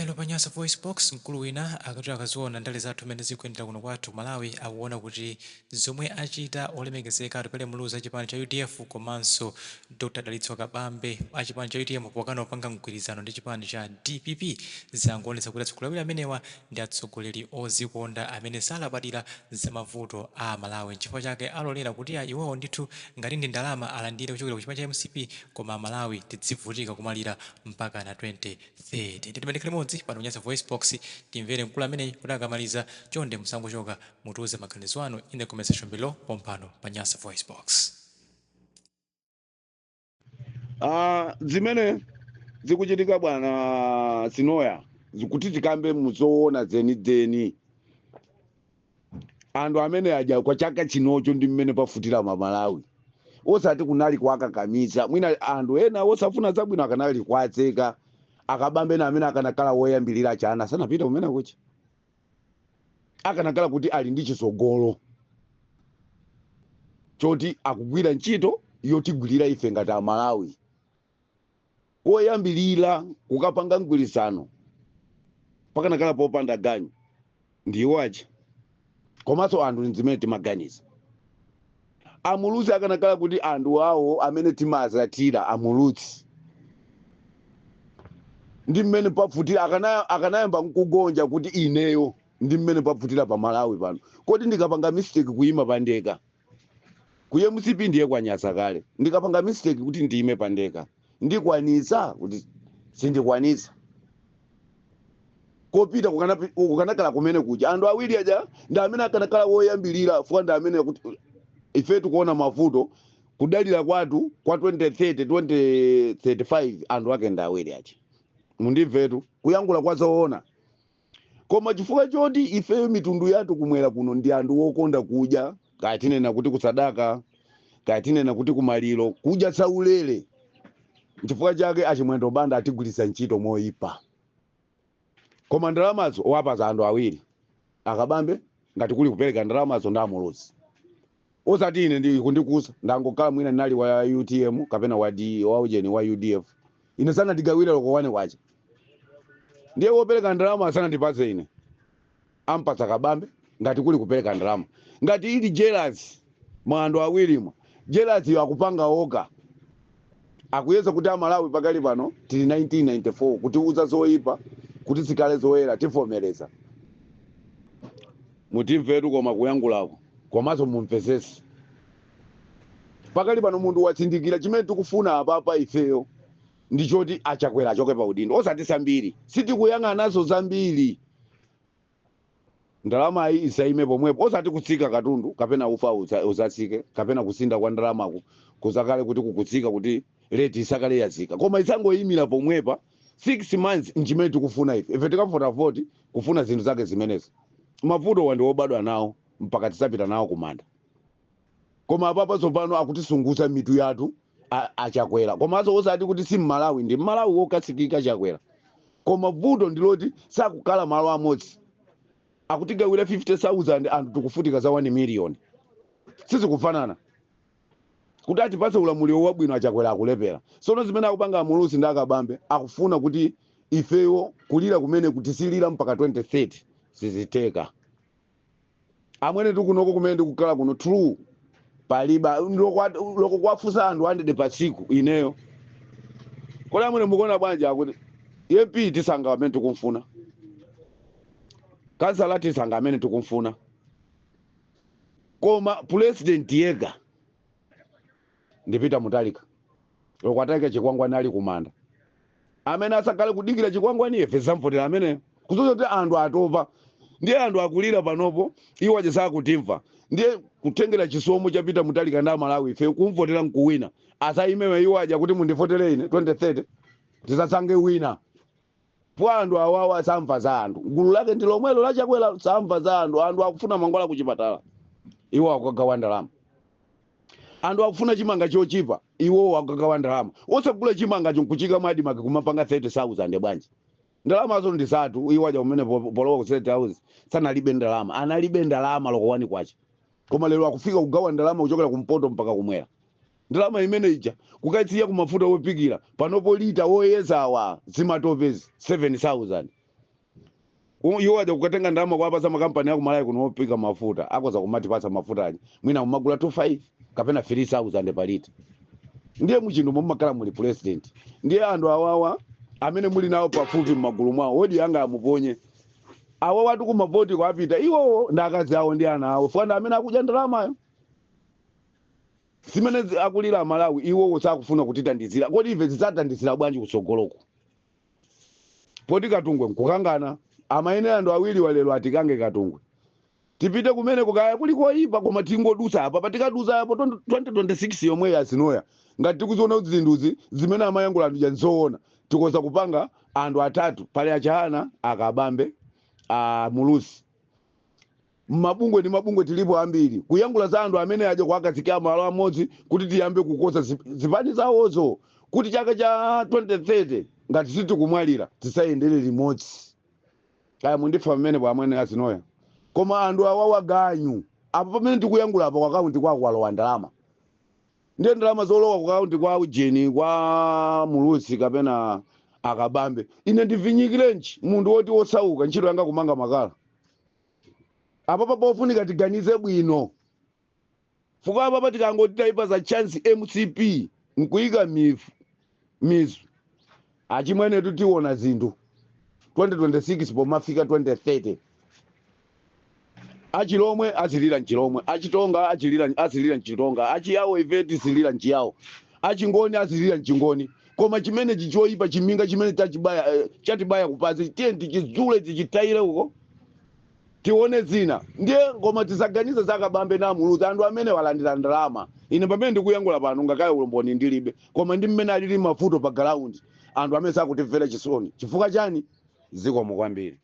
Lero pa Nyasa VoiceBox, mkulu wina akuti akaziona ndale zathu mmene zikuyendera kuno kwathu ku Malawi, akuona kuti zomwe achita olemekezeka Atupele Muluzi achipani cha UDF komanso Dr Dalitso Kabambe achipani cha UTM pokana kupanga mgwirizano ndi chipani cha DPP zangoonetsa kuti atsogoleri awiri amenewa ndi atsogoleri ozikonda amene salabadira za mavuto a Amalawi, nchifukwa chake alolera kuti iwowo ndithu ngati ndi ndalama alandire kuchokera ku chipani cha MCP, koma Amalawi tidzivutika kumalira mpaka na 2030. Tiyeni tikhale limodzi pano Nyasa Voice Box, timvere mkulu ameneyi kuti akamaliza. Chonde musangochoka, mutiuze maganizo anu in the comment section below pompano pa Nyasa Voice Box. Ah, zimene zikuchitika, bwana Sinoya, zikuti tikambe muzoona zenizeni, anthu amene aja kwa chaka chinocho ndi mmene pafutira Mamalawi, osati kunali kwakakamiza. Mwina anthu ena osafuna zabwino akanali kwatseka akabambe na amene akanakhala woyambilira chana sanapita kumene kuchi, akanakhala kuti ali ndi chisogolo choti akugwira ntchito yotigwirira ife ngati Amalawi. Koyambilira kukapanga mgwirizano pakanakhala popanda ganyu ndiwo aja. Komanso anthu zimene timaganiza, Amuluzi akanakhala kuti anthu awo amene timazatira Amuluzi ndi mmene pafutira, akanayamba nkugonja kuti ineyo ndi mmene pafutira pa Malawi pano, kodi ndikapanga mistake kuyima pandeka ku MCP ndiye kwanyasa kale, ndikapanga mistake kuti ndiyime pandeka ndikwanisa kuti sindikwanisa kopita kukanakhala kumene kuja, anthu awiri aja ndi amene akanakhala woyambilira fuka ndi amene kuti ife tikuona mavuto kudalira kwathu kwa 2030, 2035, anthu ake ndi awiri aja. Mundimvetu kuyankhula kwa zoona, koma chifukwa choti ifeyo mitundu yathu kumwera kuno ndi anthu wokonda kudya, kaya tinena kuti kusadaka, kaya tinena kuti kumaliro, kudya saulere, chifukwa chake Achimwendo Banda atigwiritsa ntchito moyipa. Koma ndalamazo wapaza anthu awiri, Akabambe ngati kuli kupereka ndalamazo ndi Amuluzi, osati ine. Ndi kundikusa ndangokhala mwina ndinali wa UTM kapena wa D, wa ujeni wa UDF, ine sanandigawire loko 1 kwacha. Ndiye wopereka ndalama sanandipatse ine, ampatsa Kabambe ngati kuli kupereka ndalama. Ngati ili jealous mwa anthu awirimwa, jealous yo akupanga oka, akuyeza kuti Amalawi pakali pano tili 1994, kutiuza zoyipa kuti zikhale zoyera tivomereza. Mutimvetu koma kuyankhulako, komanso mumvesese. Pakali pano munthu watsindikira chimene tikufuna apapa ifeyo ndichoti Achakwera achoke pa udindo, osati zambiri, sitikuyang'anaso zambiri. Ndalama iyi isaime pomwepo, osati kutsika katundu kapena ufa uzatsike kapena kusinda kwa ndalamaku kuzakale kuti kukutsika, kuti rate isakale yazika, koma isangoyimira pomwepa 6 months. Nchimene tikufuna ife. Ife tikavota voti kufuna zinthu zake zimenezi. Mavuto wa ndi wobadwa nawo mpaka tisapita nawo kumanda. Koma apapa tsopano akutisunguza mitu yathu Achakwera, komanso osati kuti si Mmalawi, ndi Mmalawi wokatsikika Chakwera, koma vuto ndiloti sakukhala malo amodzi. Akutigawira 50,000, anthu tikufutika za 1 million, sizikufanana. Kuti atipatse ulamuliro wabwino Achakwera akulepera. Sono zimene akupanga Amuluzi ndi Akabambe, akufuna kuti ifeyo kulira kumene kutisilira mpaka 2030, siziteka amwene. Tikunoko kumene ndikukhala kuno, true, paliba loko kwafusa anthu 100 pa tsiku ineyo, kodi amwene mukuona bwanji? Akuti MP tisanga amene tikumfuna, kansala tisanga amene tikumfuna, koma president yega ndipita Mutalika. Loko atayika chikwangwani ali kumanda, amene asakhale kudikira chikwangwani ife zamvotera amene kuzoza kuti anthu atopa. Ndiye anthu akulira panopo, iwo aja sakutimva. Ndiye kutengera chisomo chapita Mutalika ndi Amalawi, ife kumvotera nkuwina, asayimewe iwo aja kuti mundivotere ine 2030 tisasange wina po. Anthu awawa samva za anthu, gulu lake ndi lomwelo lachakwera, samva za anthu. Anthu akufuna mankhwala kuchipatala, iwo akukagawa ndalama. Anthu akufuna chimanga chochipa, iwo akukagawa ndalama. Osagula chimangacho nkuchika mwa ADMARC kumapanga 30,000 bwanji? Ndalamazo ndi zathu. Iwo aja kumene polowa ku State House sanalibe ndalama, analibe ndalama loko 1 kwacha, koma lero akufika kugawa ndalama kuchokera kumpoto mpaka kumwera. Ndalama imene ija kukatsiya kumafuta wopikira, panopo lita woyezawa zimatopezi 7000. Iwo aja kukatenga ndalama kuwapasa makampani akumalawi kuno opika mafuta, akoza kumatipasa mafuta aja mwina kumagula 25 kapena 3000 palita. Ndiye muchinthu mumakhala muli president, ndiye anthu awawa amene muli nawo pafupi m'magulu mwawo, odi anga amuponye awo watu kumavoti kwapita iwowo ndi akazi awo ndi ana awo, fana amene akudya ndalamayo zimene akulira Amalawi. Iwowo sakufuna kutitandizira. Kodi ife zidzatandizira bwanji kutsogoloko, poti Katungwe nkukangana? Amayenera anthu awiri walero atikange Katungwe, tipite kumene kukaya kuli koyipa, koma tingodusa apa. Patikadusa apo 2026 yomwe yazinoya, ngati tikuziona kuti zinthuzi zimene amayankhula anthu nzoona, tikoza kupanga anthu atatu pali achahana, akabambe, a Muluzi, mabungwe ndi mabungwe tilipo ambiri, kuyankhula za anthu amene aja kuakazikira malo amodzi kuti tiyambe kukoza zipani zawozo, kuti chaka cha 2030 ngati sitikumwalira tisayendere limodzi. Kaya mundifa pamene amwene azinoya, koma anthu awawa ganyu apo pamene tikuyankhula apo, kwa akaunti kwako kwalowa ndalama. Ndiye ndalama zolowa ku akaunti kwa ujeni, kwa Muluzi kapena akabambe, ine ndivinyikirenji munthu woti wosauka, ntchito yanga kumanga makala? Apapa pofunika tiganize bwino, fuka apapa tikangoti tayipasa chance MCP nkuyika mifu mizu, achimwenetu tiona zinthu 2026 pomafika 2030. Achilomwe azilira mchilomwe, achitonga achilira azilira mchitonga, achiyawo ife tizilira mchiyawo, achingoni azilira mchingoni. Koma chimene chichoyipa, chiminga chimene tachibaya, chatibaya kupazi, tiye tichidzule, tichitayire uko, tione zina. Ndiye ngoma tisaganize zakabambe na Muluzi, anthu amene walandira ndalama. Ine pamene ndikuyankhula pano, ngakhale umboni ndilibe, koma ndi mmene alili mavuto pa ground, anthu amene sakutimvera chisoni. Chifukwa chani? Zikomo kwambiri.